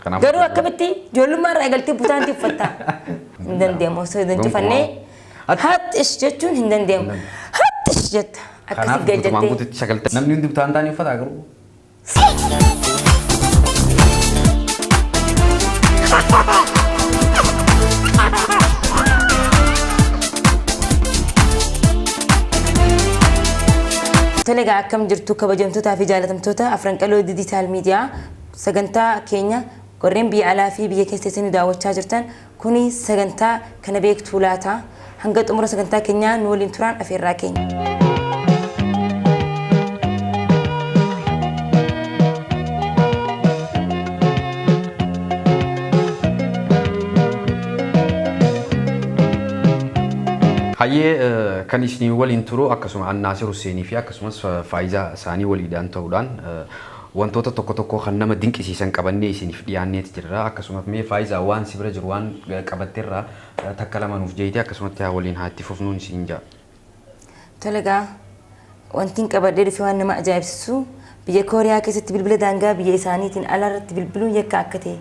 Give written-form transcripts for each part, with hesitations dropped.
Kanaaf Garuu akkamitti ijoollummaa irraa eegaltee butaantii uffattaa? Hin danda'amu osoo hin cufannee haxxish jechuun hin danda'amu. Haxxish jetta akkasii Kanaaf guutumaan gajjattee. guututti sagalta. Namni hundi butaantaa ni uffata garuu. Tole egaa akkam jirtu kabajamtootaa fi jaalatamtoota Afran Qaloo Digital Media sagantaa keenya warreen biyya alaa fi biyya keessa isin daawwachaa jirtan kuni sagantaa kana beektuu laata hanga xumura sagantaa keenyaa nu waliin turaan afeerraa keenya. Hayyee kan isin waliin turu akkasuma Annaasir Husseenii fi akkasumas Faayizaa isaanii waliidhaan ta'uudhaan wantoota tokko tokko kan nama dinqisiisan qabannee isiniif dhiyaanneeti jirra. Akkasumas mee Faayizaa waan si bira jiru waan qabatteerraa takka lama nuuf jeeyite akkasumatti haa waliin haa itti fufnuun isin ja'a. Tole egaa wanti hin qabadhee dhufe waan nama ajaa'ibsiisu biyya Kooriyaa keessatti bilbila daangaa biyya isaaniitiin ala irratti bilbiluun yakka akka ta'e.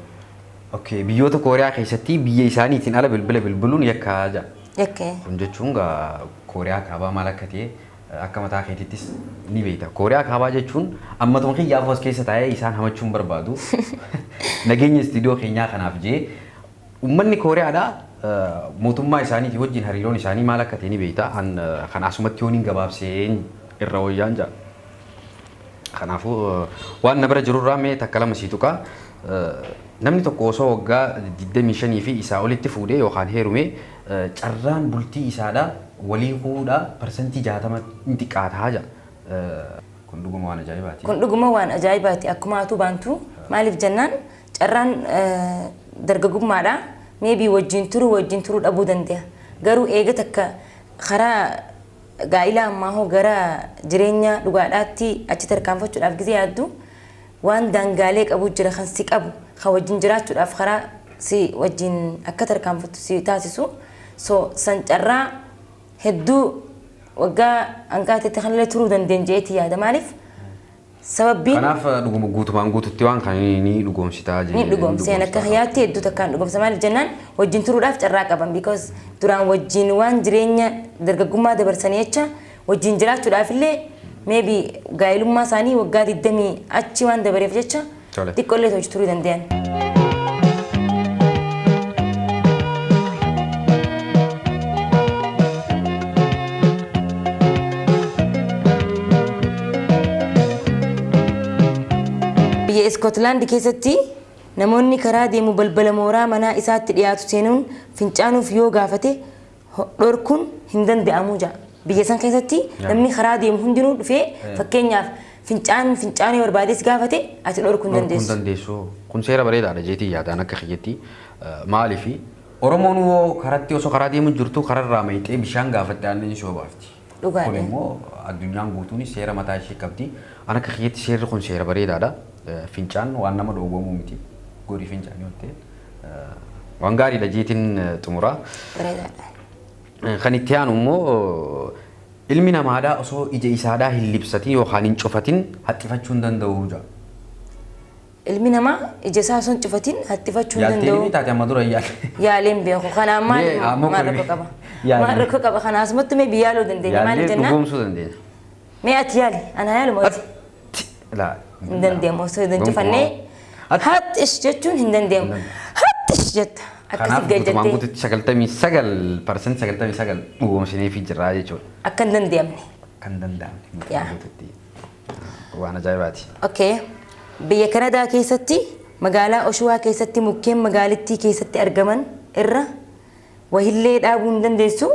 Okay, biyyoota Kooriyaa keessatti biyya isaaniitiin ala bilbila bilbiluun yakka ja'a. Yakka. Kun jechuun gaa Kooriyaa kaabaa maal akka ta'e akka mataa keetittis ni beekta. Kooriyaa kaabaa jechuun ammatuma kiyyaaf as keessa taa'ee isaan hamachuun barbaadu. Nageenya istiidiyoo keenyaa kanaaf jee uummanni Kooriyaadhaa mootummaa isaaniitii wajjin hariiroon isaanii maal akka ta'e ni beekta. Kan asumatti yoon hin gabaabseen irra wayyaan ja'a. Kanaafuu waan na bira jirurraa mee takka lama sii tuqaa. Namni tokko osoo waggaa 25 fi isaa olitti fuudhee yookaan heerumee carraan bultii isaadhaa walii kuudhaa 60% ni xiqqaataa jira. Kun dhuguma waan ajaa'ibaati. Kun dhuguma waan ajaa'ibaati. Akkuma atuu baantu maaliif jennaan carraan dargagummaadha. Maybe wajjin turuu wajjin turuu dhabuu danda'a. Garuu eega takka karaa gaa'ila ammaa hoo gara jireenya dhugaadhaatti achi tarkaanfachuudhaaf gizee yaaddu waan daangaalee qabu jira kan si qabu kan wajjin jiraachuudhaaf karaa si wajjin akka tarkaanfattu si taasisu. So san carraa hedduu waggaa hanqaatetti kanallee turuu dandeenya jeetii yaada. Maaliif sababbiin Kanaaf dhuguma guutumaan guututti waan kana ni dhugoomsitaa ni dhugoomseen akka hiyyaatti hedduu takkaan dhugoomsa. Maaliif jennaan wajjin turuudhaaf carraa qaban because duraan wajjin waan jireenya dargaggummaa dabarsanii jecha wajjin jiraachuudhaaf illee maybe gaa'ilummaa isaanii waggaa 20 achi waan dabareef jecha xiqqoollee hojii turuu danda'an. Biyya Iskootlaand keessatti namoonni karaa deemu balbala mooraa manaa isaatti dhiyaatu seenuun fincaanuuf yoo gaafate dhorkuun hin danda'amu ja'a. Biyya san keessatti namni karaa deemu hundinuu dhufee fakkeenyaaf fincaan fincaanii barbaadees gaafate ati dhorkuu hin Dhorkuu hin dandeessu. dandeessu. Kun seera bareedaadha jeetii yaadaan akka kiyyatti. Maaliifi Oromoon hoo karatti osoo karaa deemu jirtu kararraa mayxee bishaan gaafatte aannan ishee obaafti. Dhugaadha. Kun immoo addunyaan guutuun seera mataa ishee qabdi. An akka kiyyatti seerri kun seera bareedaadha. Fincaan waan nama dhoowwamuu miti. Godhi fincaan yoo ta'e waan gaariidha jeetiin xumura. Bareedaadha. Kan itti aanu immoo ilmi namaadhaa osoo ija isaadhaa hin libsatin yookaan hin cufatin haxxifachuu hin danda'u jedha. Ilmi namaa ija isaa osoo hin cufatin haxxifachuu hin Yaaltee danda'u. ni taate amma dura yaale. Yaaleen beeku. Kanaaf maal Mee ammoo maal kun rakkoo qaba? yaali. Maal rakkoo qaba? Kanaaf asumatti mee biyya yaaluu dandeenya. Maaliif Yaallee jennaan? dhugoomsuu dandeenya. Mee ati yaali. Ana yaalu mooti. Laa. Hin danda'amu osoo hin cufannee haxxish jechuun hin danda'amu. Haxxish jetta. Akkasii Kanaaf guutumaan gajjattee guututti 99% 99 dhugoomsineefii jirra jechuudha. akka hin danda'amne. Kan danda'amne guutumaan Yaa. guututti waan ajaa'ibaati. Okay. Biyya Kanadaa keessatti magaalaa Oshuwaa keessatti mukkeen magaalittii keessatti argaman irra wahillee dhaabuu hin dandeessu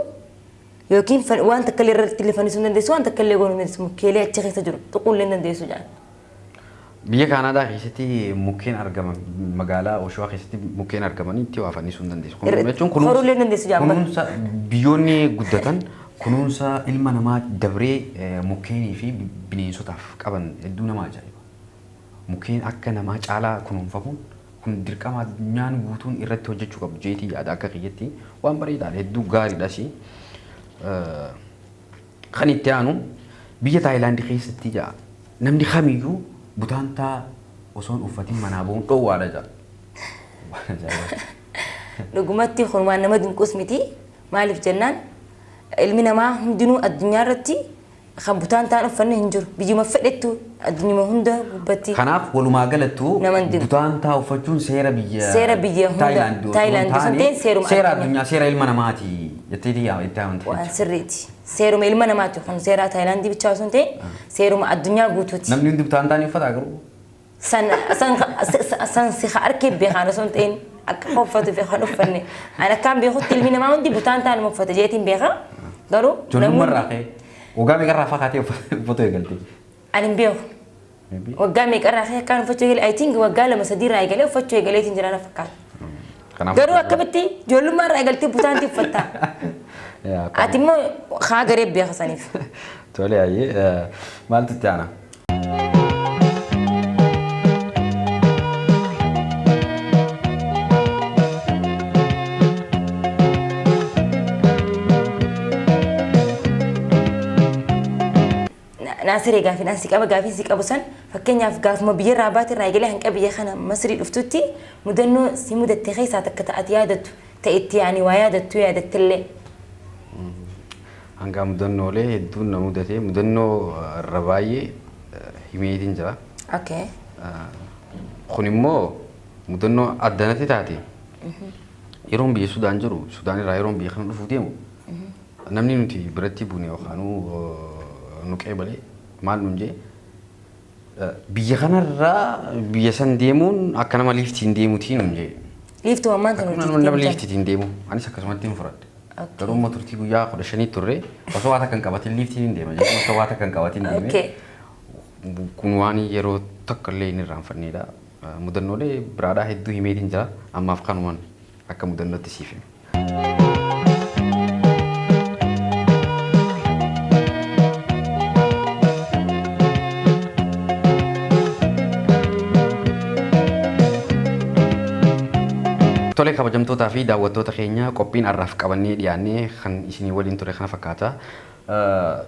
yookiin waan takka illee irratti illee fannisuu hin dandeessu waan takka illee goonuu hin dandeessu mukkeelee achi keessa jiru tuquu illee hin dandeessu jedhan. Biyya Kaanaadaa keessatti mukkeen argaman magaalaa Oshuwaa keessatti mukkeen argaman itti waa fannisuu hin dandeessu. Kun jechuun Horuu illee hin dandeessu jedhan bara. kunuunsa biyyoonni guddatan kunuunsa ilma namaa dabree mukkeenii fi bineensotaaf qaban hedduu nama ajaa'iba. Mukkeen akka namaa caalaa kunuunfamuun kun dirqama addunyaan guutuun irratti hojjechuu qabu jeetii yaada akka kiyyatti waan bareedaadha hedduu gaariidhas. Kan itti aanu biyya Taayilaand keessatti ja'a namni kamiyyuu butaantaa osoo hin uffatin manaa bahuun dhoowwaadha ja'a. Waan ajaa'ibaati. Dhugumatti kun waan nama dinquus miti. Maaliif jennaan, ilmi namaa hundinuu addunyaa irratti kan butaan ta'an uffanne hin jiru. Biyyuma fedhettu, addunyuma hunda gubbatti. Kanaaf walumaa galattuu Nama hin dinqu. Butaan taa uffachuun seera biyya Seera biyya hunda Taayilaand osoo hin Taayilaand osoo hin taane ta'in seeruma seera addunyaa. Addunyaa, seera ilma namaati jetteetii itti amante. Waan sirriiti. Seeruma ilma namaati kun, seera Taayilaandii bichaa osoo hin ta'in seeruma addunyaa guutuuti. Namni hundi butaan taanii uffata garuu. San san san si harkee beekaan osoo hin ta'in akka uffatu fi kan uffanne. Ani akkaan beekutti ilmi namaa hundi butaan taanuma uffata jeetiin beeka. Garuu Ijoollummaa irraa ka'ee waggaa meeqarraa fa'aa kaatee uffatu eegalte? Ani hin beeku. Waggaa meeqarraa ka'ee akkaan uffachuu eegale? I think waggaa 2, 3 irraa eegalee uffachuu eegaleetiin jira na fakkaata. Kanaaf Garuu akkamitti ijoollummaa irraa eegaltee butaanti uffattaa? Yaa, Ati immoo haa garee beeka saniif. Tole, ayyee, maaltu itti aana? Naasiree, gaafiin an si qaba, gaafiin si qabu san, fakkeenyaaf gaafuma biyya irraa baate irraa eegalee hanqa biyya kana Masrii dhuftutti mudannoo si mudatte keessaa takka ta'ati yaadattu ta'e itti yaani waa yaadattu yaadattillee. Hanga mudannoolee hedduun na mudate, mudannoo irra baay'ee himeetiin jira. Kun immoo mudannoo addanatti taate. Yeroon biyya Sudaan jiru, Sudaan irraa yeroon biyya kana dhufuu deemu, namni nuti biratti buune yookaan nu qeebale maal nuun jee, biyya kanarraa biyya san deemuun akka nama liiftiin deemuutii nuun jee. Liiftuu ammaan kan Akkuma nama liiftiitiin deemu, anis akkasumatti hin fudhadhe. Garuu immoo turtii guyyaa 15 turre, osoo waa takka hin qabatin liiftiin hin deema jechuun, osoo waa takka hin qabatin deeme. Kun waan yeroo tokko illee hin irraanfannedha. Mudannoolee biraadhaa hedduu himeetiin jira. Ammaaf kanumaan akka mudannootti siif hime. Tole, kabajamtootaa fi daawwattoota keenya, qophiin har'aaf qabannee dhiyaannee kan isinii waliin ture kana fakkaata.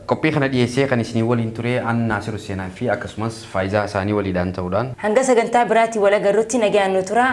Qophii kana dhiyeessee kan isinii waliin ture an Naasir Huseenaa fi akkasumas Faayizaa isaanii waliidhaan ta'uudhaan. Hanga sagantaa biraatiin wal agarrutti nagaan nu turaa.